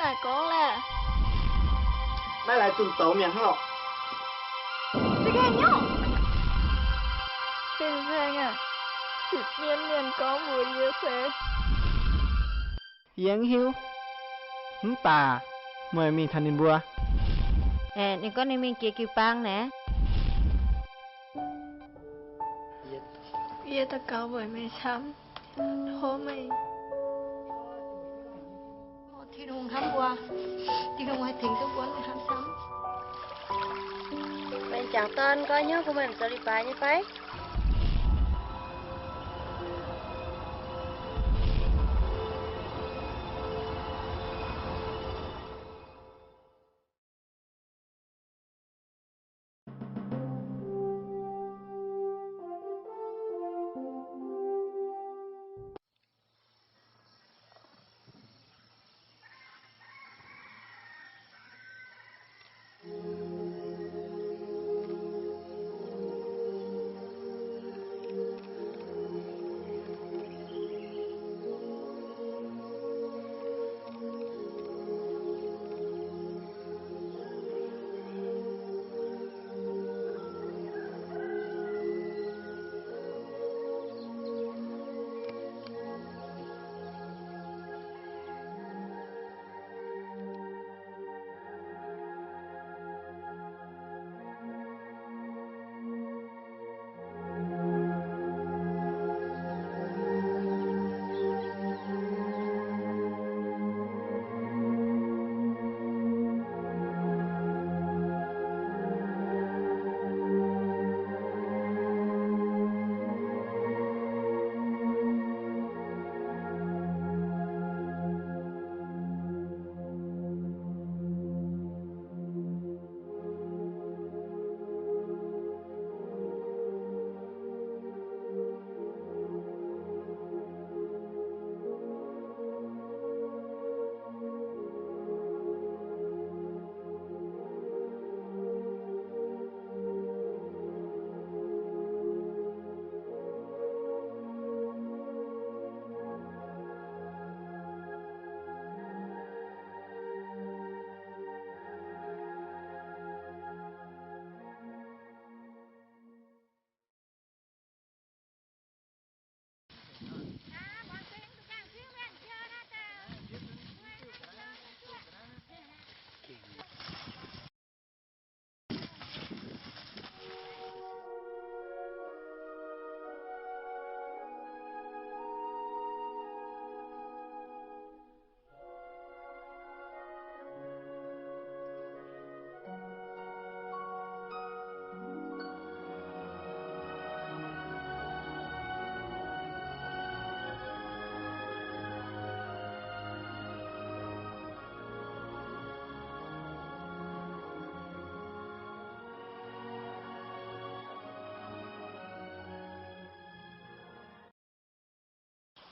Naaic gorngv laeh, maiv laaix zunh douz mi'aqv hnangv lorqc. Za'gengh nyungc. Fin-saeng aah, siepv mienv mienh gorngv mbuox yie se, yie mv hiuv. Mv baac meih mingh taux ninh mbuo. Aeqv, ninh gorngv ninh mingh jiex jiu-baang naaic. Yie daux gaux weic meih camv. Tov meih, Tin-Hungh hnamv mbuo, Tin-Hungh haih tengx duqv mbuo hnamv camv. Meih jangc dorn gorngv hnyouv bun meih zoux leiz-baaix nyei fai?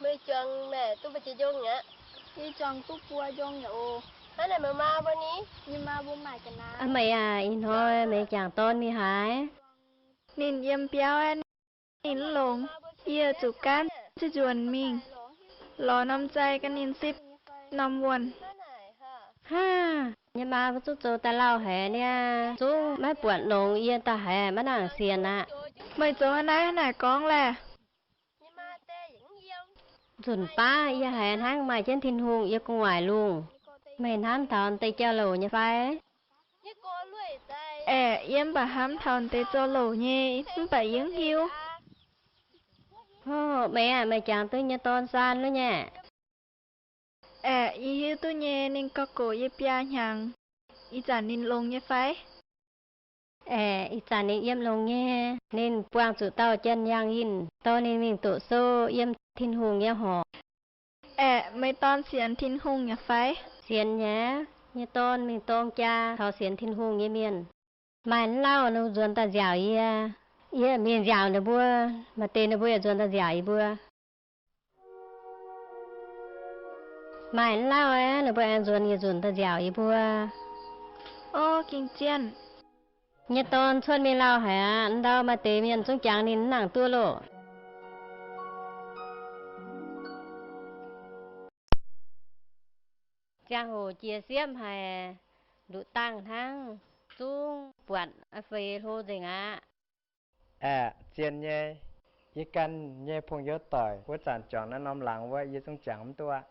Meih juangc maeqc duqv mbu'ziex njongh mi'aqv? Yie juangc duqv buo njongh yaac oc. Hnangv naaic meih maa mbuo ni? Yie maa mbuo maaih ga'naaiv. Aa, meih aac, ih hnoi meih jangc dorn mingh haaix? Ninh yiem biauv aqv, ninh mv longx. Yie zuqc gaanv ziouc nzuonx mingh lorz norm zei gan ninh sipv norm wuonh. Haa, yie maa mbuo zungv zoux daaih lauh haic niaa, zungv maiv buatc longx yie daaih haiz maiv nangc sienx aqv. Meih zoux naaiv naaic gorngv laeh. Nzunc baav yie haiz hnangv maaih jienv Tin-Hungh yie gu'nguaaic lungh. Meih hnamv taux deix jauv-louc nyei fai? Aeqv, yie mv baac hnamv taux deix zoux louc nyei, mv baac yie mv hiuv. Hov, meih aah, meih jangx duqv yie nyei dorn Saan lo nyei? Aeqv, yie hiuv duqv nyei, ninh gauh gox yie biaa hnyangx. Ih zanc ninh longx nyei fai? Aeqv, ih zanc ninh yiem longx nyei. Ninh buangh zuqc dauh jien-yangh yinh dorh ninh mingh doqc sou yiem Tin-Hungh nyei horqc. Aeqv, meih dorn sienx Tin-Hungh nyei fai? Sienx nyei. Yie nyei dorn mingh dorng jaa taux sienx Tin-Hungh nyei mienh. Maaih lauh ninh nzuonx daaih nziaauc yie, yie mingh nziaauc ninh mbuo, maaih deix ninh mbuo yaac nzuonx daaih nziaauc yie mbuo. Maaih lauh aeqv, ninh mbuo aengx nzuonx yietc nzunc daaih nziaauc yie mbuo. O, gengh jienv. Nyei dorn cuotv mingh lauh haic aqv. Ndau maaih deix mienh zungv jangx ninh mv nangc duqv loh. Ziangh hoc jiex siepv haic, nduqc dangh hnangv, zungv buatc feix hlo nzengc aqv. Aeqv, zien nyei. Yie ganh nyei pong youz doic wuov zanc juangc naaiv norm laangz wuov, yie zungv jangx mv duqv aqv.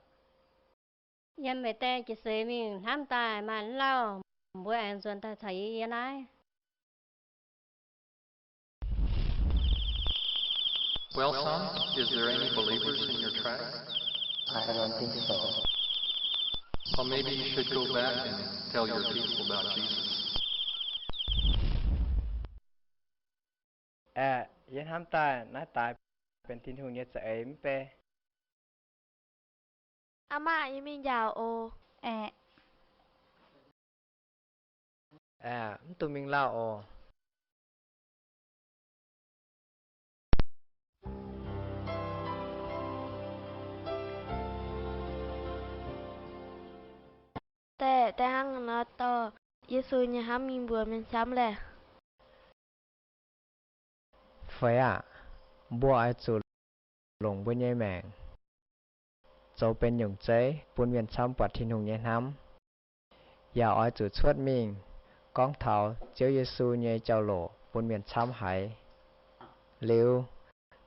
Yiem meih die jiez seix mingh hnamv daaih maaih lauh, mbuo aengx nzuonx daaih caux yie yiem naaiv. Well, son, is there any believers in your tribe? I don't think so. Well, maybe you should go back and tell your people about Jesus. Aeqv, yie hnamv daaih naaiv daaix benx Tin-Hungh nyei za'eix mv bei. Aa maah, yie mingh njaaux oc. Aeqv, aeqv, mv dungx mingh lauh oc. Die, die hnangv nor dorh Yesu nyei hnamv mingh mbuox mienh camv laeh. Feix aah! Mbuo oix zuqc longc mbuo nyei maengc zoux benx nyungc zeiv bun mienh camv buatc Tin-Hungh nyei hnamv. Yaac oix zuqc cuotv mingh gorngv taux Ziouv Yesu nyei jauv-louc bun mienh camv haiz. Liuz,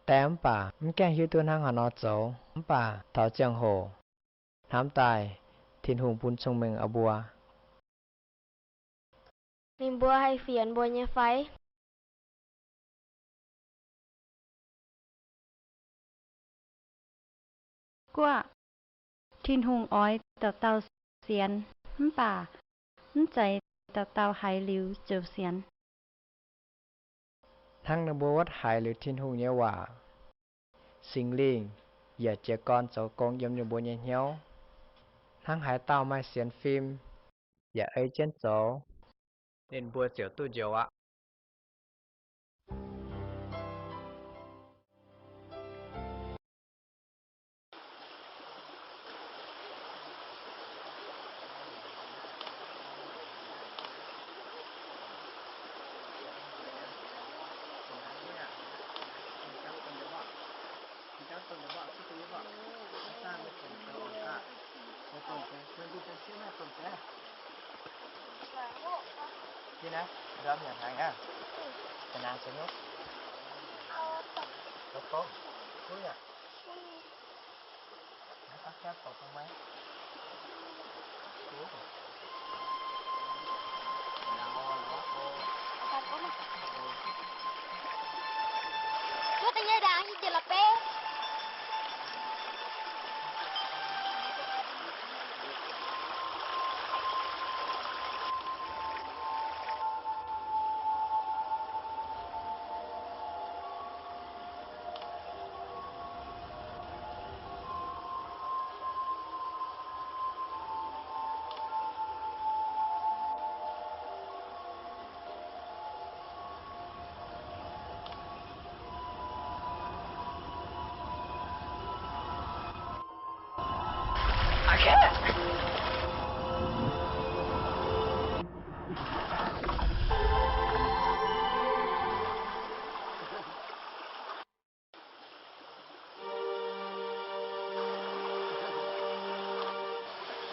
die mv baac mv gaengh hiuv duqv hnangv haaix nor zoux, mv baac taux ziangh hoc hnamv daaih Tin-Hungh bun cong-mengh oix mbuo. Ninh mbuo haih fienx mbuo nyei fai? Guoqv, Tin-Hungh oix dauh dauh sienx, mv baac mv zeiz dauh dauh haiz liuz ziouc sienx. Hnangv ninh mbuo wuov haiz liuz Tin-Hungh nyei waac, Singx Lingh yaac jiez gorn zoux gong yiem ninh mbuo nyei hnyouv. Hnangv haaix dauh maaih sienx fim yaac ei jienv zoux, ninh mbuo ziouc duqv njoux aqv.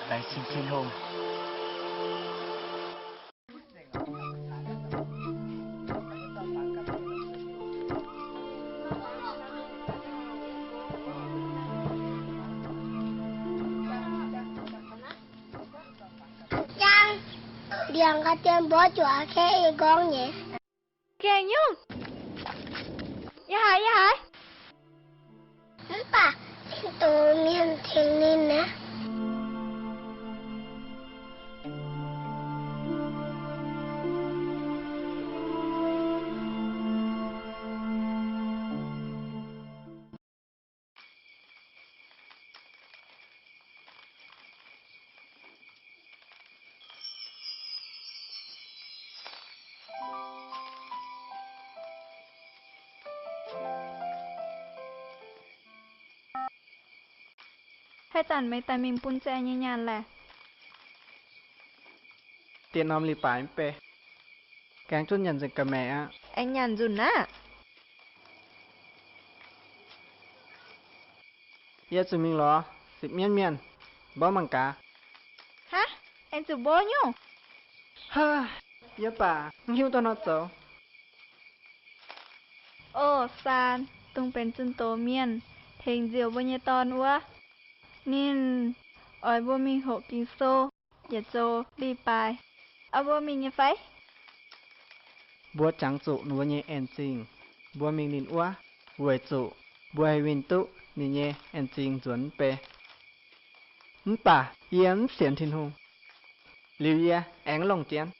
Laengz zingh Tin-Hungh. Jang, ndiangx ga'dien mbuov zuqc a'kev i gorngv nyei. Gaengh nyungc. Yie haiz, yie haiz. Mv baac ninh dungx mienh tengx ninh aqv. Haaix zanc meih daaih mingh bun zaeng nyei nyaanh laeh? Diex norm leiz-baaix mv bei. Gaengh zunv nyanc nzengc ga'maeqc aqv. Aengx nyanc nzunc naaiv. Yie zuqc mingh lorz sipv mienv mienh, mborqv mangc gaax. Aengx zuqc mbuox nyungc. Haa, yie mv baac mv hiuv duqv nor zoux. O saan, dongh benx zunh doz mienh tengx nziouc mbuo nyei dorn wuov. Ninh oix mbuo mingh hoqc Ging-Sou, yietc zoux leiz-baaix. Oix mbuo mingh nyei fai? Mbuo jangx zuqc ninh mbuo nyei en zingh, mbuo mingh ninh wuov, weic zuqc mbuo haih winh duqv ninh nyei en zingh nzuonx mv bei. Mv baac yie mv sienx Tin-Hungh. Liuz yie aengx longc jienv.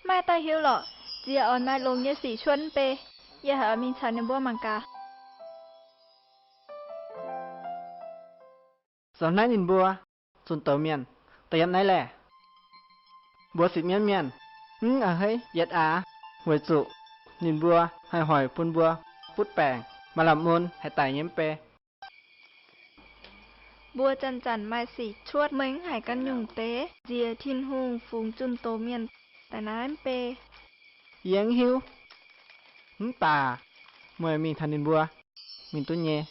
Maaih daaih hiuv lorqc, ziex oix maaih longx nyei sic cuotv mv bei. Yie haiz oix mingh caux ninh mbuo mangc gaax. Zoux naaiv ninh mbuo, zunh doz mienh, da'yietv naaiv laeh. Mbuo sipv mienv mienh, mv a'hneiv yietc aax, weic zuqc ninh mbuo haih hoic bun mbuo butv baengc, maaih lamh mun haih daic nyei mv bei. Mbuo zanc-zanc maaih sic cuotv, meih mv haiz ganh nyungc deix. Nziex Tin-Hungh fungx zunh doz mienh daaih naaiv mv bei. Yie mv hiuv. Mv baac meih mingh taux ninh mbuo, mingh duqv nyei.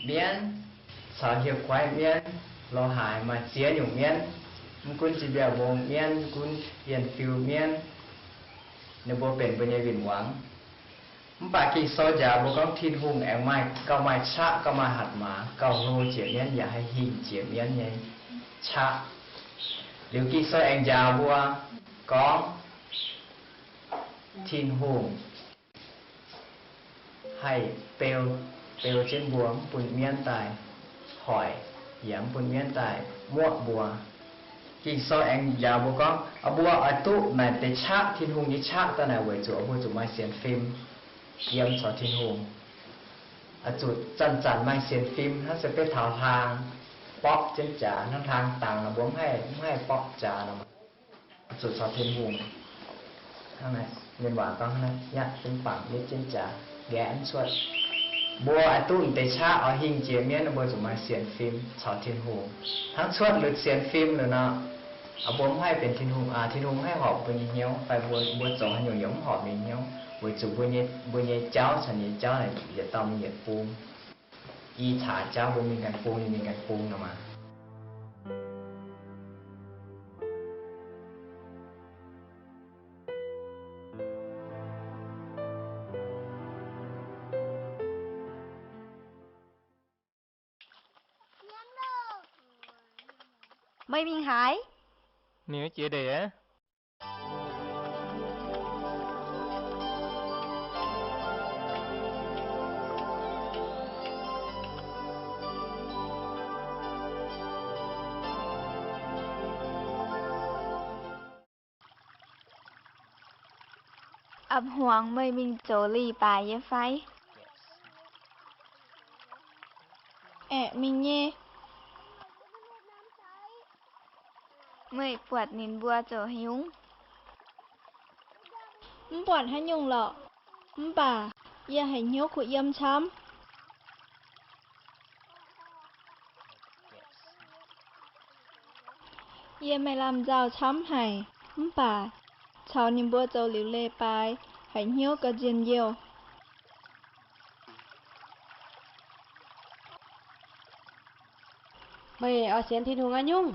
Mienv caux hieh guaiv mienv, lorz haic maaih ziex nyungc mienv. Mv gunv zinh mbiauh mbong mienv, mv gunv yienh fiu mienv, ninh mbuo benx mbuo nyei win-wangv. Mv baac Ging-Sou njaaux mbuo gorngv Tin-Hungh aengx maaih, gauh maaih qaqv, gauh maaih hatc maaz, gauh hlo jiex mienv yaac haih hingh jiex mienv nyei qaqv. Liuz Ging-Sou aengx njaaux mbuo gorngv Tin-Hungh haih beu, beu jienv mbuo mv bun mienv daaih hoic, yaac mv bun mienv daaih muoqv mbuo. Ging-Sou aengx njaaux mbuo gorngv, mbuo oix duqv naaic deix qaqv, Tin-Hungh nyei qaqv daaih naaic weic zuqc mbuo zuqc maaih sienx fim yiem caux Tin-Hungh. Zuqc zanc-zanc maaih sienx fim, hnangv se beiv taux hlaang borqv jienv jaax, hnangv hlaang dangx nor mbuo mv haih, mv haih borqv jaax nor. Zuqc caux Tin-Hungh hnangv naaic, mienh waac gorngv hnangv naaiv, nyatv jienv bangc nitv jienv jaax, nqaeqv mv cuotv. Mbuo oix duqv deix qaqv oix hingh jiex mienv, mbuo zuqc maaih sienx fim caux Tin-Hungh. Hnangv cuotv liuz sienx fim liuz nor, mbuo mv haih benx Tin-Hungh, Tin-Hungh mv haih horpc mbuo nyei hnyouv, fai mbuo, mbuo zoux haaix nyungc yaac mv horpc ninh nyei hnyouv, weic zuqc mbuo nyei, mbuo nyei jauv caux ninh nyei jauv naaic yietc dauh mingh yietc bung. I caax jauv mbuo mingh ganh bung, ninh mingh ganh bung nor maah. Meih mingh haaix? Ninh jiex ndeic aqv. A'hmuangx meih mingh zoux leiz-baaix nyei fai? Aeqv, mingh nyei. Meih buatc ninh mbuo zoux haaix nyungc? Mv buatc haaix nyungc lorqc. Mv baac yie haiz hnyouv kuh yiem camv. Yie maaih lamh nzauh camv haic, mv baac caux ninh mbuo zoux liuz leiz-baaix haiz hnyouv ga'nzien youh. Meih oix sienx Tin-Hungh haaix nyungc?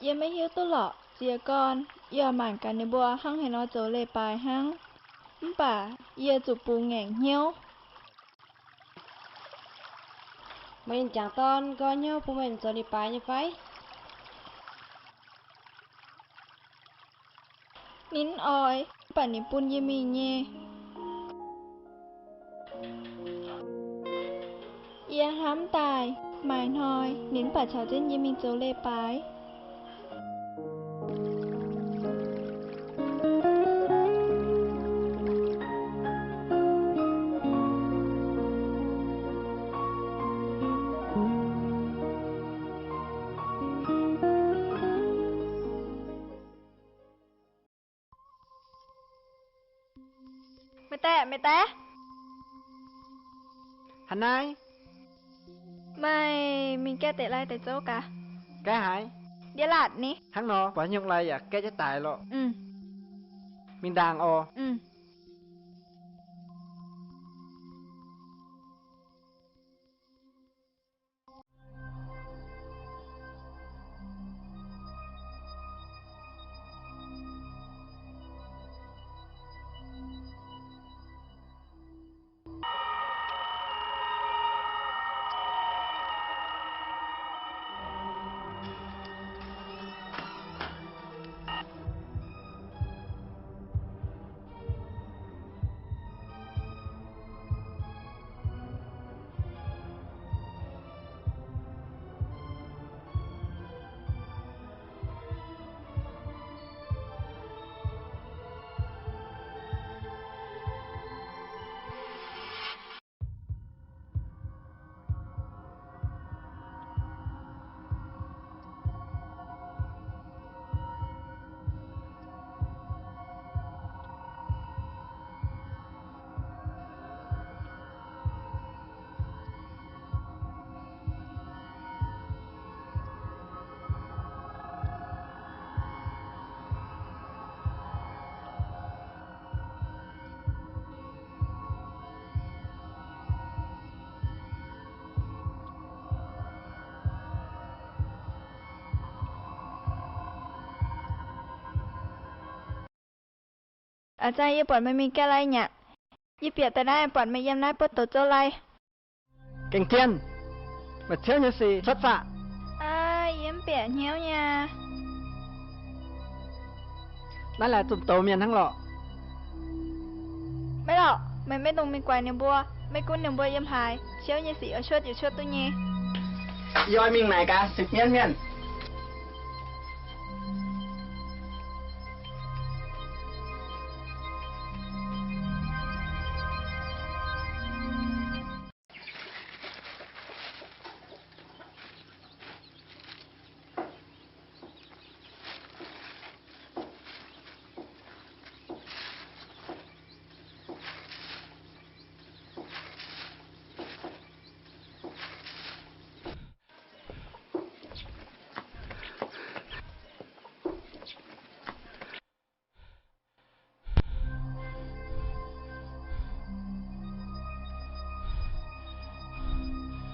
Yie maiv hiuv duqv lorqc. Jiez gorn yie oix mangc gaax ninh mbuo hnangv haaix nor zoux leiz-baaix hnangv. Mv baac yie zuqc bungx ngaengc hnyouv. Meih jangc dorn nqoi hnyouv bun meih zoux leiz-baaix nyei fai? Ninh oix, mv baac ninh bun yie mingh nyei. Yie hnamv daaih maaih hnoi ninh mv baac caux jienv yie mingh zoux leiz-baaix. Meih daeh, meih daeh. Haaix naaiv? Meih mingh gaeqv deix lai deix zouv gaax. Gaeqv haaix? Ndiev laatc ni. Hnangv nor, buatc nyungc lai yaac gaeqv jienv daaih loh. Mingh ndaangc oc. A'zang yie buatc meih mingh ga'lai nyaqc. Yie bieqc daaih naaiv buatc meih yiem naaiv buov douz zouv lai. Gengh jienv, meih ciouv nyei sic cuotv saah? Aa, yie mv bieqc hnyouv nyei aqv. Naaiv laaic zumh douz mienh hnangv lorqc. Maiv lorqc, meih maiv dungx mingh guaix ninh mbuo. Maiv gunv ninh mbuo yiem haaix, ciouv nyei sic oix cuotv yietc cuotv duqv nyei. Yie oix mingh naaic gaax sipv mienv mienh.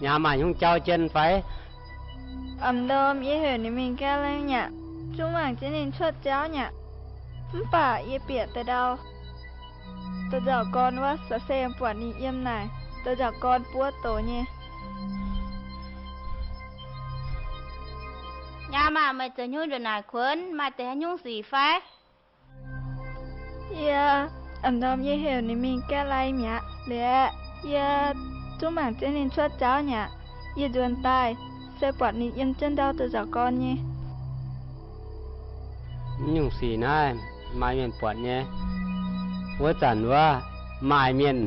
Nyaah maaih haaix nyungc jauv jienv fai? A'ndorm yie heuc ninh mingh ga'lai nyaqc, zungv mangc jienv ninh cuotv jauv nyaqc. Mv baac yie bieqc daaih ndau, douz nzauc gorn wuov sa se buatc ninh yiem naaic, douz nzauc gorn buov douz nyei. Nyaah maah, meih zoux haaix nyungc ndongc naaic kuonx? Maaih deix haaix nyungc sic fai? Yie, a'ndorm yie heuc ninh mingh ga'lai mi'aqv. Liuz, yie zungv mangc jienv ninh cuotv jauv nyaqc. Yie nzuonx daaih se buatc ninh yiem jienv ndau douz nzauc gorn nyei. Nyungc sic naaiv maaih mienh buatc nyei. Wuov zanc wuov maaih mienh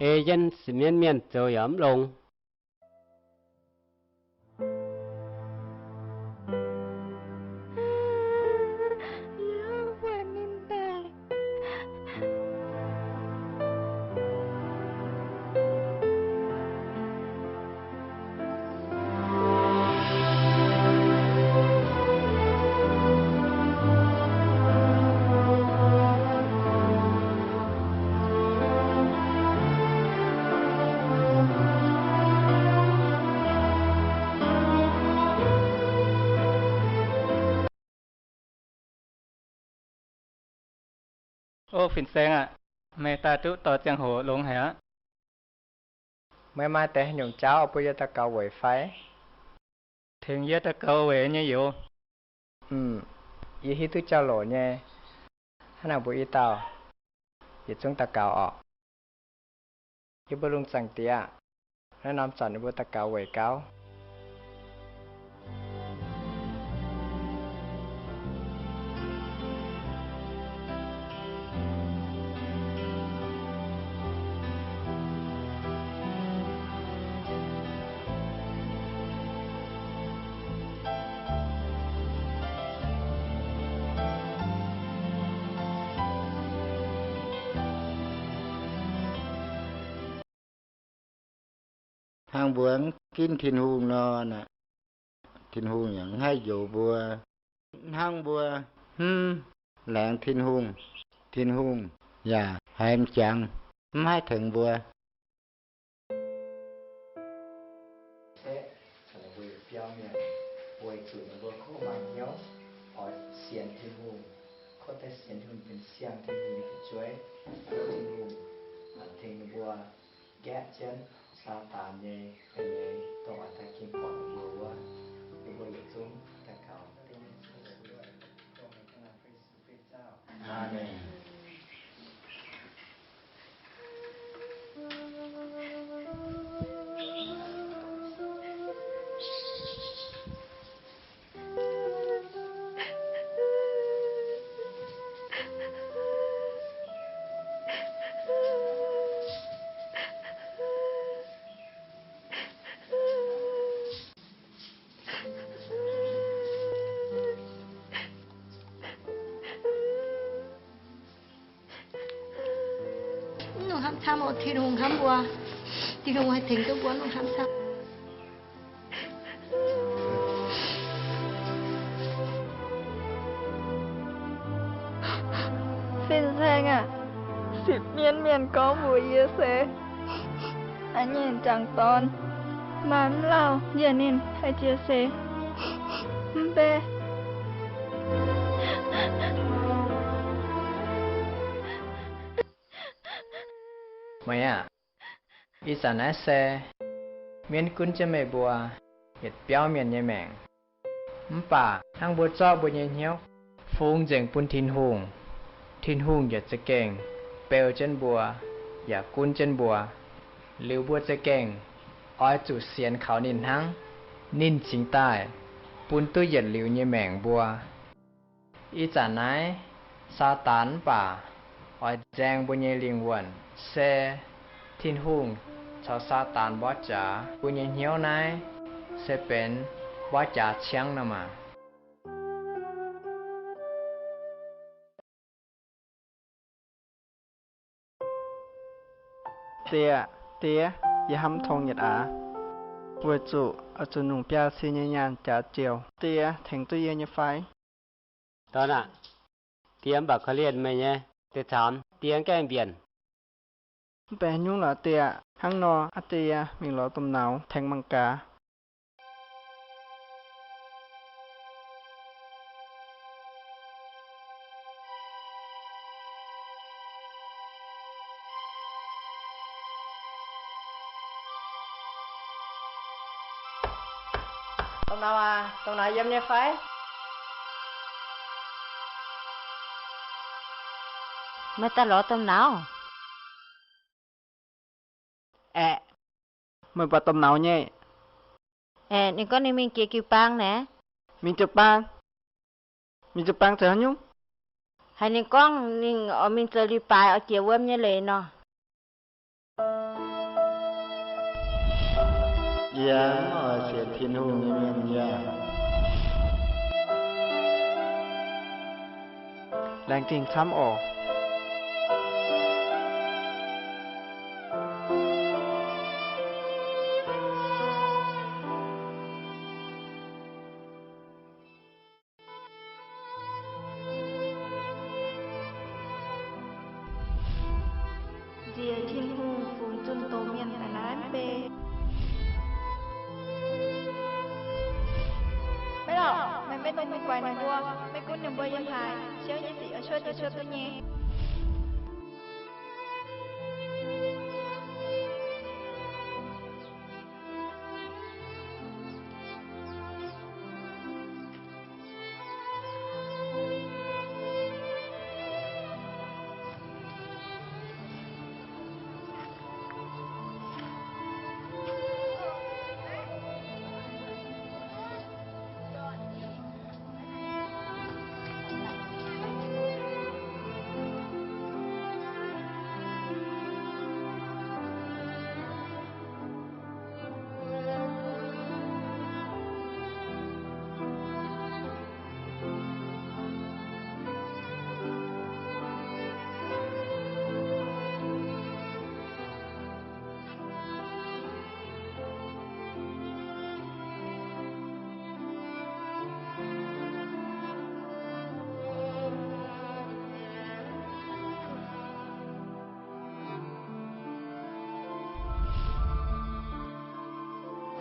ei jienv sipv mienv mienh zoux yaac mv longx. O fin-saeng aah, meih daaih duqv dorh ziangh hoc longx haic aqv. Meih maaih deix haaix nyungc jauv bun yie daux gaux weic fai? Tengx yie daux gaux weic nyei youz. Yie hiuv duqv jauv-louc nyei. Hnangv naaic mbuo i dauh yietc zungv daux gaux orqc. Yie mbuo lungh zaangc Diex aah, naaiv norm zanc yie mbuo daux gaux weic gauv. Hnangv mbuo mv ginv Tin-Hungh nor, Tin-Hungh yaac mv haih njoux mbuo. Hnangv mbuo hmz laengz Tin-Hungh, Tin-Hungh yaac haiz m'jangx, mv haih tengx mbuo. Weic zuqc ninh mbuo kov maaih hnyouv oix sienx Tin-Hungh, kov daaih sienx Tin-Hungh benx siang-Tin-Hungh nyei fu'jueiv, Tin-Hungh tengx ninh mbuo nqaeqv jienv Saadaan nyei eix leiz, dongh oix daaih ging buatc ninh mbuo wuov. Ninh mbuo yietc zungv daux gaux. Aamen. Mv longc hnamv camv oc. Tin-Hungh hnamv mbuo. Tin-Hungh haih tengx duqv mbuo, mv longc hnamv camv. Fin-saeng aah, sipv mienv mienh gorngv mbuox yie se, a'hneiv nyei m'jangc dorn maaih mv lauh njiec ninh, haaix jiex se mv bei. meih aah! Ih zanc naaiv se mienv gunv jienv meih mbuo yietc biauv mienh nyei maengc. Mv baac hnangv mbuo zorqv mbuo nyei hnyouv fungx nzengc bun Tin-Hungh, Tin-Hungh yietc za'gengh beu jienv mbuo yaac gunv jienv mbuo. Liuz mbuo za'gengh oix zuqc sienx kaux ninh hnangv. Ninh cingx daaih bun duqv yietc liuz nyei maengc mbuo. Ih zanc naaiv Saadaan mv baac oix nzaeng mbuo nyei lingh wuonh se Tin-Hungh caux Saadaan mborqv jaax. Mbuo nyei hnyouv naaiv se benx mborqv jaax ciangv nor maah! Die, die, yie hnamv tong yietc aax, weic zuqc oix zuqc nungh biaa cin nyei nyaanh jaax joux. Die tengx duqv yie nyei fai? Dorn aah, die mv baac korv-lienh meih nyei deix caamx, die gaengh mbienc. Mv benx haaix nyungc lorqc die. Hnangv nor aqv, die mingh lorz domh nauz tengx mangc gaax. Domh nauz aac, domh nauz yiem nyei fai? Meih daaih lorz domh nauz? Aeqv, meih buatc domh nauz nyei? Aeqv, ninh gorngv ninh mingh jiex jiu-baang naaic. Mingh jiu-baang? Mingh jiu-baang zoux haaix nyungc? Haiz ninh gorngv ninh oix mingh zoux leiz-baaix oix jiex wuom nyei leiz nor. Yie mv oix sienx Tin-Hungh nyei mienh, yie laengz zingh camv oc. Nziex Tin-Hungh fungx zunh doz mienh daaih naaiv mv bei? Maiv lorqc, meih maiv dungx mingh guaix ninh mbuo. Maiv gunv ninh mbuo yiem haaix, ciouv nyei sic oix cuotv jiex cuotv duqv nyei.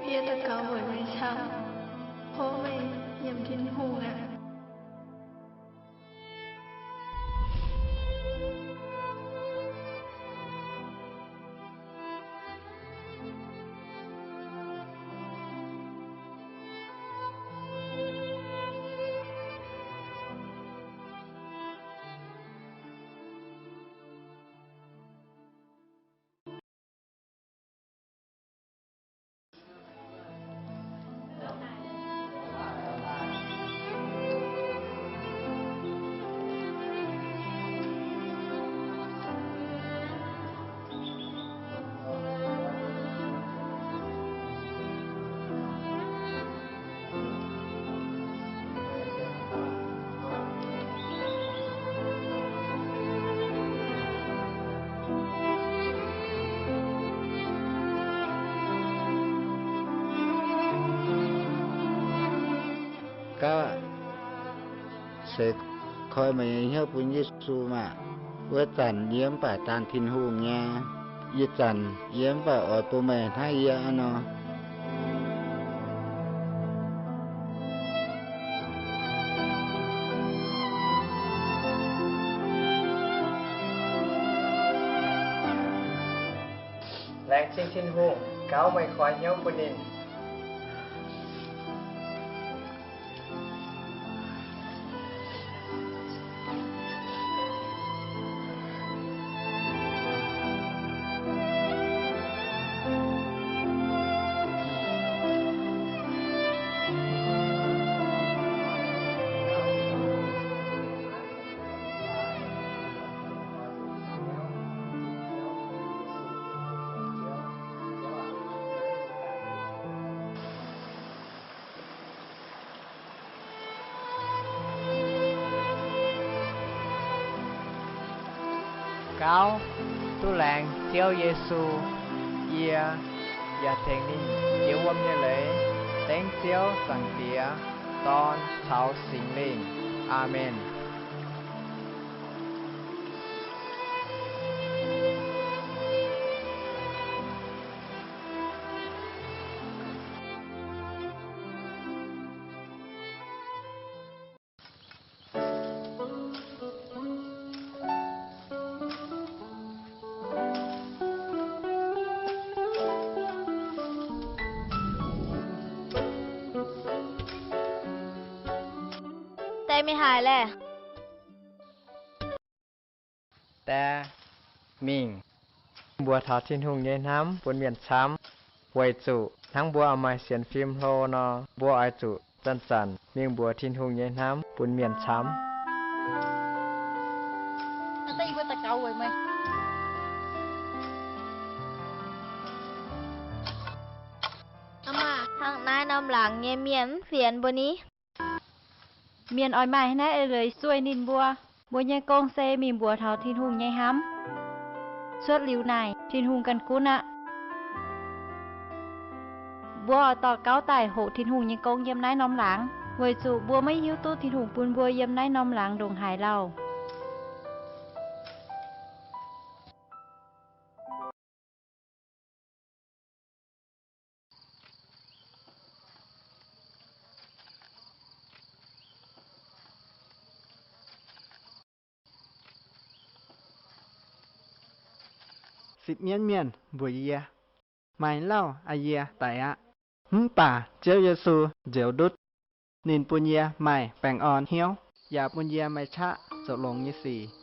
Yie daux gaux weic meih caux tov meih nyiemc Tin-Hungh aqv. Gauv, se koi meih nyei hnyouv bun Yesu maah! Wuov zanc yie mv baac daanh Tin-Hungh nyei. Ih zanc yie mv baac oix bun meih hnangv yie aqv nor. ceng Tin-Hungh gauv meih koi hnyouv bun ninh. Gauv duqv laengz Ziouv Yesu. Yie yaac tengx ninh njoux wuom nyei leiz dengv Ziouv Zaangc Diex, Dorn caux Singx Lingh. Aamen. Deix mingh haaix laeh? Deix mingh. Mbuox taux Tin-Hungh nyei hnamv bun mienh camv, weic zuqc hnangv mbuo oix maaih sienx fim hlo nor, mbuo oix zuqc zanc-zanc mingh mbuox Tin-Hungh nyei hnamv bun mienh camv. Hnangv naaiv norm laangz nyei mienh mv fienx mbuo ni. Mienh oix maaih naaiv eix leiz zueih ninh mbuo. Mbuo nyei gong se mingh mbuox taux Tin-Hungh nyei hnamv. Cuotv liuz naaic, Tin-Hungh ganh gunv aqv. Mbuo oix dorh gauv daaih hoqc Tin-Hungh nyei gong yiem naaiv norm laangz, weic zuqc mbuo maiv hiuv duqv Tin-Hungh bun mbuo yiem naaiv norm laangz ndongc haaix lauh. Sipv mienv mienh mbuox yie, maaih lauh a'yie daic aqv. Mv baac Ziouv Yesu nzioux ndutv. Ninh bun yie maaih baengh orn hnyouv, yaac bun yie maaih qaqv zoux longx nyei sic.